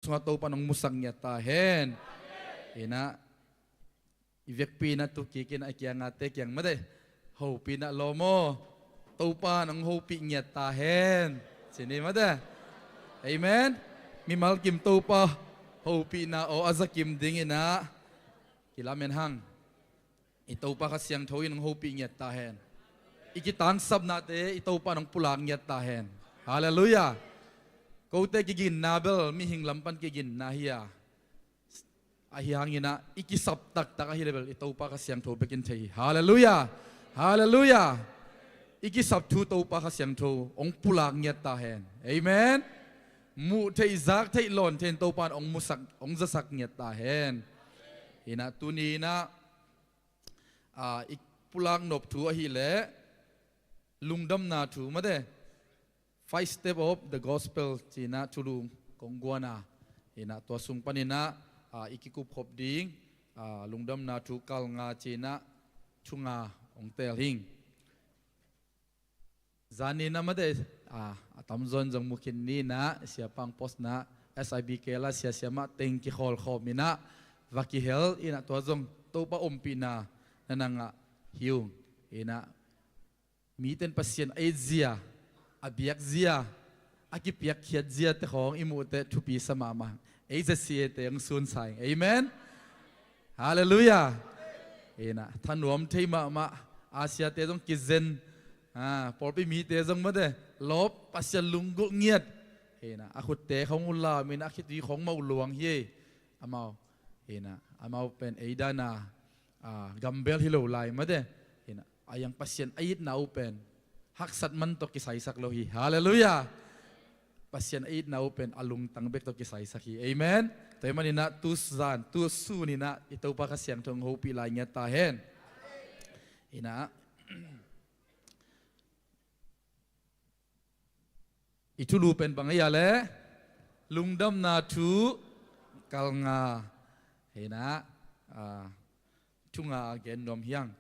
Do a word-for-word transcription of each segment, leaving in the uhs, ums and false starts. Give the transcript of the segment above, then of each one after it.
sungah Topa in hong musak ngiat ta hen. Inah i vekpi inah tu kik inah i kiangah te kiang mate, hopih inah lawm aw, Topa in hong hopih ngiat ta hen. Ci ni mate. Amen. Mimal kim Topa hopihna aw a za kim ding inah kilamen hang. I Topa Kha Siangtho in hong hopih ngiat ta hen. I kitangsapnate i Topa in hong pulak ngiat ta hen. Halleluiah. Kote kiginna bel mihing lam pan kiginna hi a, ahi hanginah i kisap taktak ahi le bel i Topa Kha Siangtho bekin thei hi. Halleluiah. Halleluiah. I kisap thu Topa Kha Siangtho hong pulak ngiat ta hen. Amen. Muh theih, zak theih, lawn theih in Topa in hong musak, hong zasak ngiat ta hen. Inah tuni inah a, i pulak nop thu ahileh lungdamna thu mate, five step of the gospel ci inah thulu kong guan a, inah tua sung pan inah a, i kikup khop ding a, lungdamna thu kal nga ci inah thu nga hong teel hing. Zan ni inah mate, a, a tamzaw in zong mu khin ni inah, siapa hong post inah, S I B K la sia siamah teng kikhawl khawm inah va kihel inah tua zong Topa ompihna na na ngah hi ung. Inah mite in Pasian a it zia, a biak zia, a kipiakkhiat ziate khawng i muh teh thupi sa mahmah. Ei Z C A te hong sun sa ing. Amen. Halleluiah. Inah thanuam thei mahmah. Asia te zong kizen, a, pawlpi mite zong mate, lawp, Pasian lunggulh ngiat. Inah a khutte khawng uh lam inah a khitui khawng mah uh luang hi. Amau, inah amau pen ei dan a, a, gambel hi lo lai mate. Inah a yang Pasian a itna uh pen haksat man tawh kisaisak lo hi. Halleluiah. Pasian a itna uh pen a lungtang bek tawh kisaisak hi. Amen. Tua ahih man inah tu zan, tu sun inah i Topa Kha Siangtho in hong hopih lai ngiat ta hen. Inah i thulu pen bang a hia leh lungdamna thu kal nga. Inah, a, thu nga gen nuam hi hang.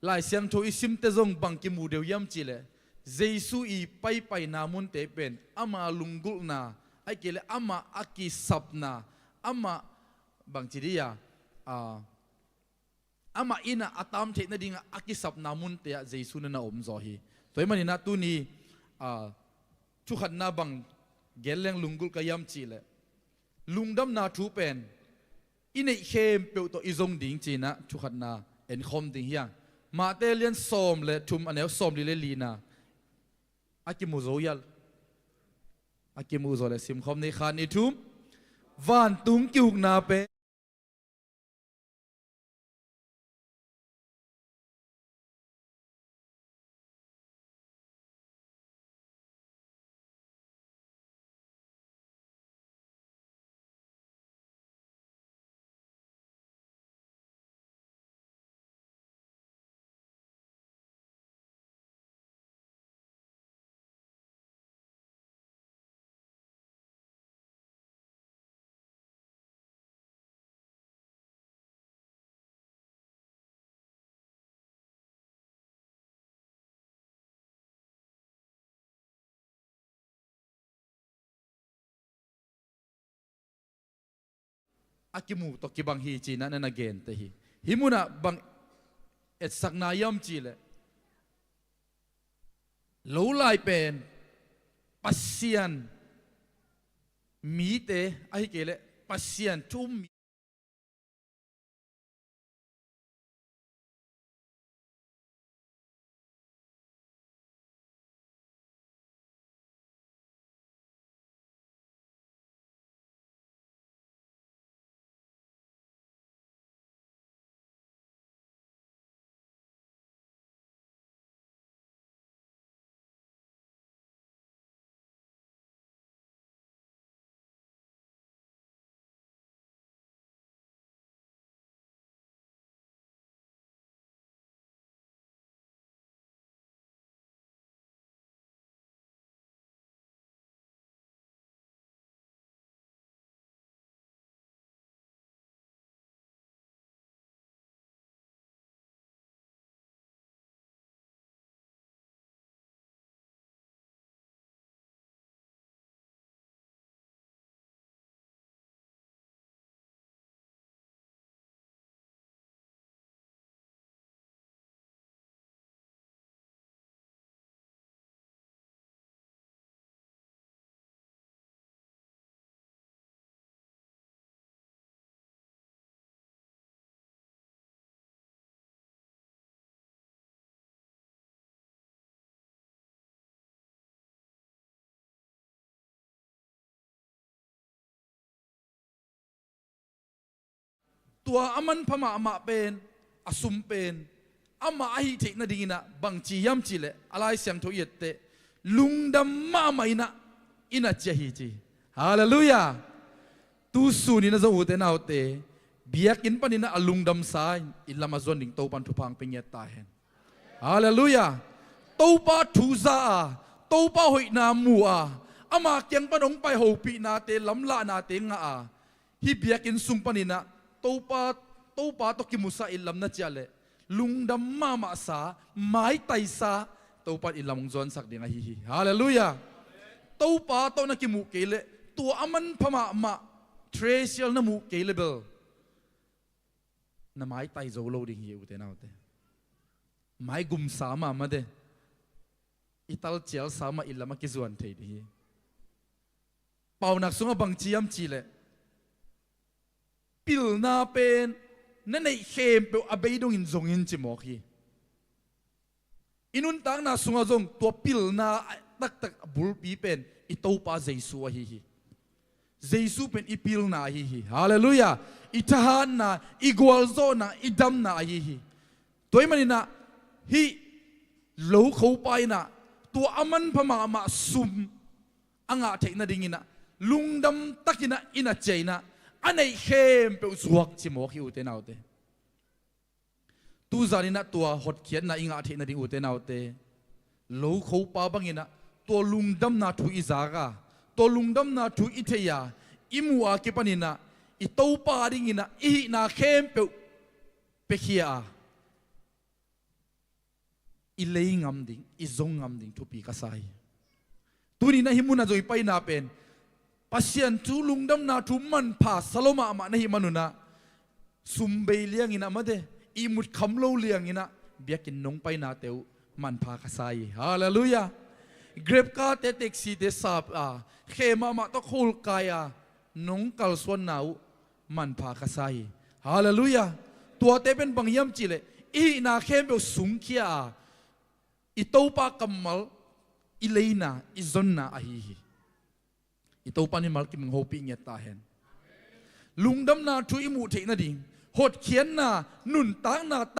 Lai Siangtho i simte zong bang kimu deuh hiam cih leh Jesu i paipaina munte pen ama lunggulhna, ahih kei leh ama a kisapna, ama bangci dih a, a, amah in a, a tam theih nadingah a kisapna munte ah Jesu na na om zaw hi. Tua ahih manin ah tuni, a, thu khatna bang gen leng lunggulh ka hiam cih leh lungdamna thu pen i neih khempeuh tawh i zong ding ci-in ah thu khatna enkhawm ding hi hang. Matthai lian sawm le thum a neu sawmli le lina a kimu zo hial. A kimu zo le simkhawm ni, khat ni thum. Vantung ki-ukna pen a kimu tawh kibang hi ci-in ah na na gente hi. Hih munah bang etsakna hiam cih leh lo lai pen Pasian mite ahih kei leh Pasian thu um mi Tua a manpha mahmah pen, a sum pen, amah a hih theih nadinginah bangci hiam cihleh, a Lai Siangtho i etteh, lungdam mahmah inah i na ciah hi ci. Halleluiah. Tu suninah zong ute naute, biakinn paninah a lungdamsa in i lam a zuan ding Topan thupha hong pia ngiat ta hen. Halleluiah. Topa thu za a, Topa hoihna mu a, ama kiang pan hong pai hopihnate, lamlahnate ngah a, hih biakinn sung paninah Topa, Topa tawh kimusa i lam na ciah leh, lungdam mahmahsa, maitaisa, Topa in i lam hong zuansak ding ahi hi. Halleluiah. Topa tawh na kimuh kei leh, tua a manpha mahmah treasure na muh kei leh bel, na maitai zo lo ding hi ute naute. Maigumsa mahmah de, i talcialsa mah i lam a kizuan thei ding hi. Paunak sungah bangci hiam cihleh, pilna pen na neih khempeuh a bei dongin zongin ci mawk hi. I nuntakna sungah zong tua pilna taktak a bulpi pen i Topa Jesu ahi hi. Jesu pen i pilna ahi hi. Halleluiah. I thahatna, i gualzawhna, i damna ahi hi. Tua ahih maninah hih lokhopa inah tua a manpha mahmah sum a ngah theih nadinginah lungdam takinah i na ciah inah a neih khempeuh zuak ci mawk hi ute naute. Tuzaninah tua hotkhiatna i ngah theih nading ute naute, lokhopa banginah tua lungdamna thu i zak a, tua lungdamna thu i thei a, i muh a kipaninah i Topa dinginah i hihna khempeuh piakhia a, i lei ngam ding, i zong ngam ding thupi ka sa hi. Tuninah hih munah zong i paina pen Pasian thu, lungdamna thu manpha sa lo mahmah na hih manunah, sum bei lianginah mate, ihmut kham lo lianginah biakinn nong painate uh manpha ka sa hi. Halleluiah. Grab car-te, taxi-te sap a, khe mahmah tawh khol kai a nong kalsuanna uh manpha ka sa hi. Halleluiah. Tuate pen bang hiam cihleh, i hihna khempeuh sungkhia a, i Topa kammal i leina, i zonna ahi hi. I Topa mimal kim hong hopih ngiat ta hen. Lungdamna thu i muh theih nading, hotkhiatna, nuntakna